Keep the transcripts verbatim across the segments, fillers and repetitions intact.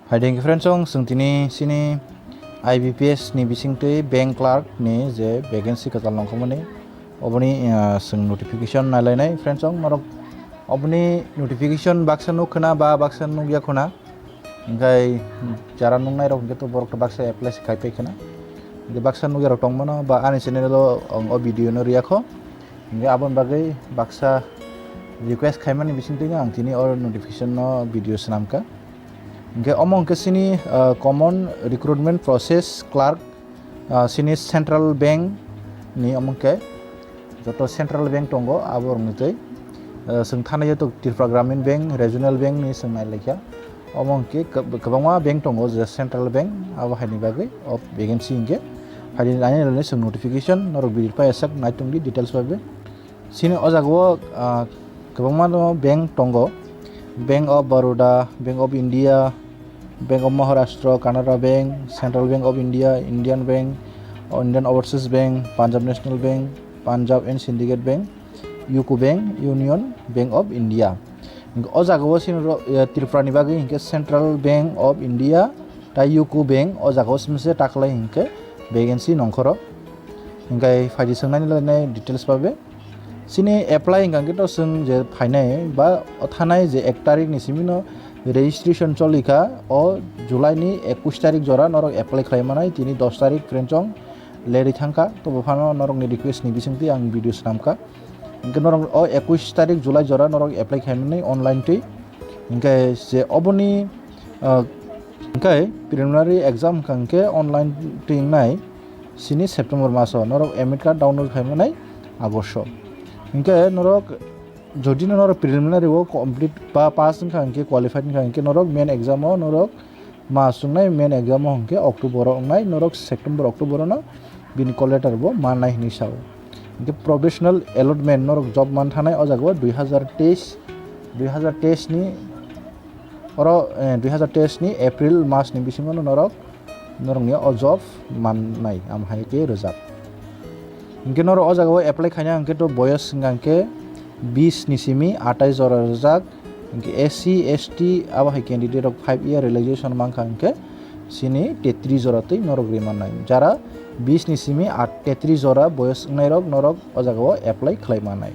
Hai ding friends, chwng tini sini I B P S ni bisingtwi bank clerk ni je vacancy kwtal nongkhormani, oboni, ah, chwng notification nailainai friends, chwng norok oboni notification baksa nuk khna ba baksa nukya khna, hinkhe jara nuknai rok hinkhe to borok to baksa apply se khai pai khna, hinkhe baksa nukya rok tongmano ba ani channel o ang o video no riyakho, hinkhe aboni bagwi baksa request khaimani bisingtwi ang tini o notification no video swnamkha. Hinkhe omo hinkhe sini, ah, common recruitment process clerk, ah, sini central bank ni omo hinkhe joto central bank tongo abo rokni twi, ah, chwng thani joto Tripura Gramin Bank, Regional Bank ni chwng nailaikha. Omo hinkhe kwb-, kwbangma bank tongo je central bank abo haini bagwi o vacancy hinkhe haini nai chwng notification norok bidit pai sak naitongdi details bai bai. Sini o jaga o, ah, kwbangma no bank tongo, Bank of Baroda, Bank of India, Bank of Maharashtra, Canara Bank, Central Bank of India, Indian Bank, Indian Overseas Bank, Punjab National Bank, Punjab and Syndicate Bank, UCO Bank, Union Bank of India. O jaga o sini ro-, eh, Tripura ni bagwi hinkhe Central Bank of India tai UCO Bank o jaga o simi se taklai hinkhe vacancy nongkhoro. Hinkhe phaidi swngnani details bai bai. Sini apply hingka khe to chwng je phainai ba o thanai je ek tarik ni simi no registration choli kha, o July ni ekush tarik jora norok apply khlai manai, tini dos tarik prenchong leri thang kha, to bo phano norok ni request ni bisingtwi ang video swnam kha. Hinkhe norok o ekush tarik July jora norok apply khai manai online twi. Hinkhe je oboni, ah, hinkhe preliminary exam hingka hinkhe online twi wngnai sini September maso norok admit card download khai manai August o. Hinkhe norok jodi no norok preliminary o complete ba pass wngkha hinkhe qualified wngkha hinkhe norok main exam o norok ma chwngnai main exam o hinkhe October o wngnai norok September October o no bini call letter bo mannai hinwi sao. Hinkhe professional allotment norok job man thanai o jaga o dui hazar teis, dui hazar teis ni oro, eh, dui hazar teis ni April mas ni bisingo no norok, norokni o job mannai, am hai khe rwjak. Hinkhe norok o jaga o apply khaina hinkhe to boyos wngkha hinkhe bis ni simi atais jora rwjak, hinkhe S C, S T abo hai candidate rok five year relaxation mankha hinkhe sini tetris jora twi norok rimannai. Jara bis ni simi at tetris jora boyos wngnai rok norok o jaga o apply khlai mannai.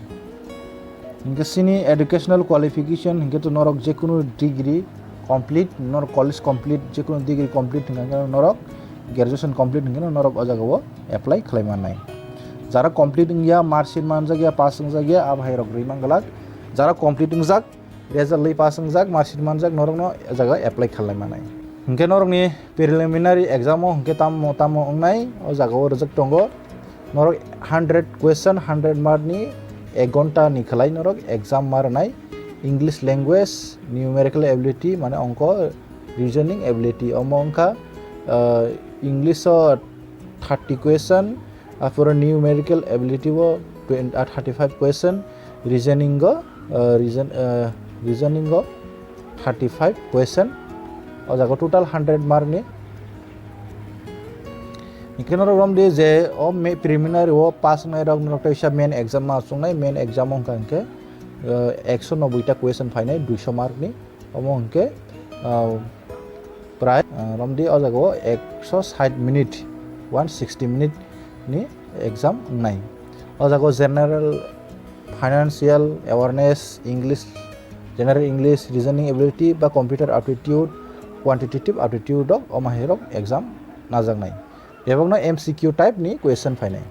Hinkhe sini educational qualification hinkhe to norok jekunu degree complete, norok college complete, jekunu degree complete hinkhe norok graduation complete hinkhe norok o jaga o apply khlai mannai. Jara complete wngya, mark sheet manjakya, pass wngjakya, abo hai rok rwi manglak. Jara complete wngjak, result lwi pass wngjak, mark sheet manjak, norokno o jaga apply khlai mannai. Hinkhe norokni preliminary exam o hinkhe tamo tamo wngnai, o jaga o rwjak tongo. Norok hundred question, hundred mark ni ek ghonta ni khlai norok exam ma rwnai. English language, numerical ability, mane ongko, reasoning ability, omo wngkha, ah, English o thirty question, apore numerical ability o twenty, ah, thirty five question, reasoning o, ah, reason, ah, reasoning o thirty five question, o jaga total hundred mark ni. Hinkhe norok romdi je o me-, preliminary o pass wngnai rok norok teisa main exam ma chungnai, main exam wngkha hinkhe, ah, ekso noboi ta question phainai duiso mark ni. Omo hinkhe, ah, prai, ah, romdi o jaga o ekso sait minute, one sixty minute ni exam wngnai. O jaga o general financial awareness, English, general English, reasoning ability ba computer aptitude, quantitative aptitude rok omo hai rok exam najaknai. Bebakno M C Q type ni question phainai.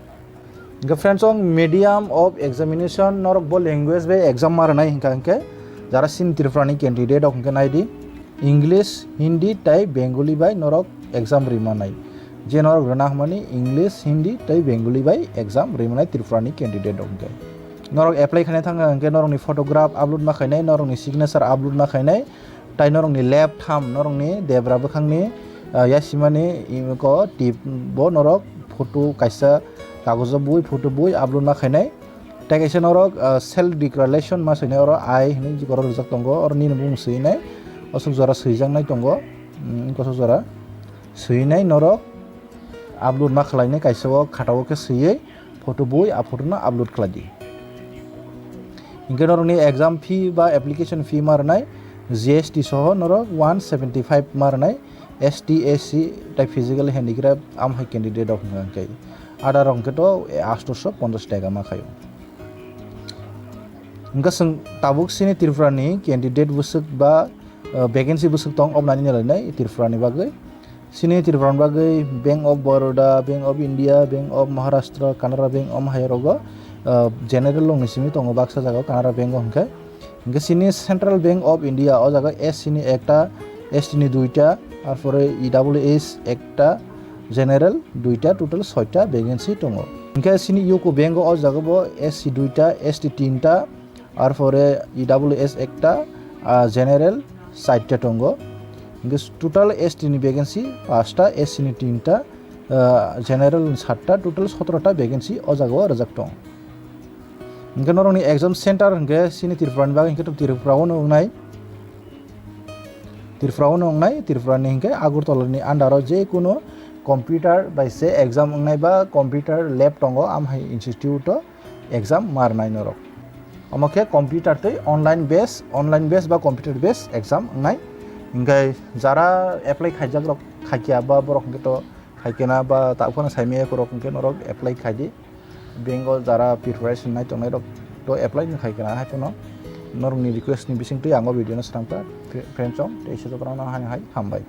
Hinkhe friends, o medium of examination norok bo language bai exam ma rwnai hinkha hinkhe jara sini Tripura ni candidate rok hinkhe naidi English, Hindi tai Bengali bai norok exam rwi manai. Je norok rwna hwnmani English, Hindi tai Bengali bai exam rwi manai Tripura ni candidate rok hinkhe. Norok apply khaina thangkha hinkhe norokni photograph upload ma khainai, norokni signature upload ma khainai, tai norokni left thumb, norokni debra bwkhangni, ah, yasimani iko tip bo norok photo kaisa kagojo bui, photo bui upload ma khainai. Tai kaisa norok, ah, self declaration ma swinai oro I hinwi borok rijak tongo, oro nini bumung swinai, osok jora swijaknai tongo, mm, kosok jora swinai norok upload ma khlainai kaisa o khatao khe swiwi photo bui a photo no upload khlai di. Hinkhe norokni exam fee ba application fee ma rwnai G S T soho norok one seventy five ma rwnai, S T, S C tai physical handicraft am hai candidate rok hwnka hwnkhe. Ada rok hwnkhe to astoso ponchas taka ma khaio. Hwnkhe chwng tabuk chini Tripura ni candidate bwswk ba, uh, vacancy bwswk tong, obnani nai lainai Tripura ni bagwi. Chini Tripura ni bagwi Bank of Baroda, Bank of India, Bank of Maharashtra, Canara Bank, omo hai rogo, uh, general loan ni simi tongo baksa jaga o Canara Bank o hwnkhe. Hwnkhe chini Central Bank of India o jaga S C ni ekta, S T ni duita, arpore E W S ekta, general duita, total soita vacancy tongo. Hwnkhe chini U C O Bank o o jaga bo S C duita, S T tinta, arpore E W S ekta, ah, general saita tongo. Hwnkhe total S T ni vacancy pasta, S C ni tinta, ah, general satta, total sotrota vacancy o jaga o rwjak tong. Hwnkhe norokni exam center hwnkhe chini Tripura ni bagwi hwnkhe to Tripura o wngnai. Tripura o wngnai, Tripura ni hwnkhe Agartala ni under o je kuno computer bai se exam wngnai ba computer lab tongo, am hai institute o exam ma rwnai norok. Omo khe computer tei online base, online base ba computer base exam wngnai. Hwnkhe jara apply khaijak rok khaikya ba borok hwnkhe to khaikena ba ta phano saimaya borok hwnkhe norok apply khaidi. Bank o jara preparation nai tongnai rok to apply no khaikena, hai phano norokni request ni bisingtwi ang o video no swrang kha. Friends rok, tei se jotono hai hai hambai.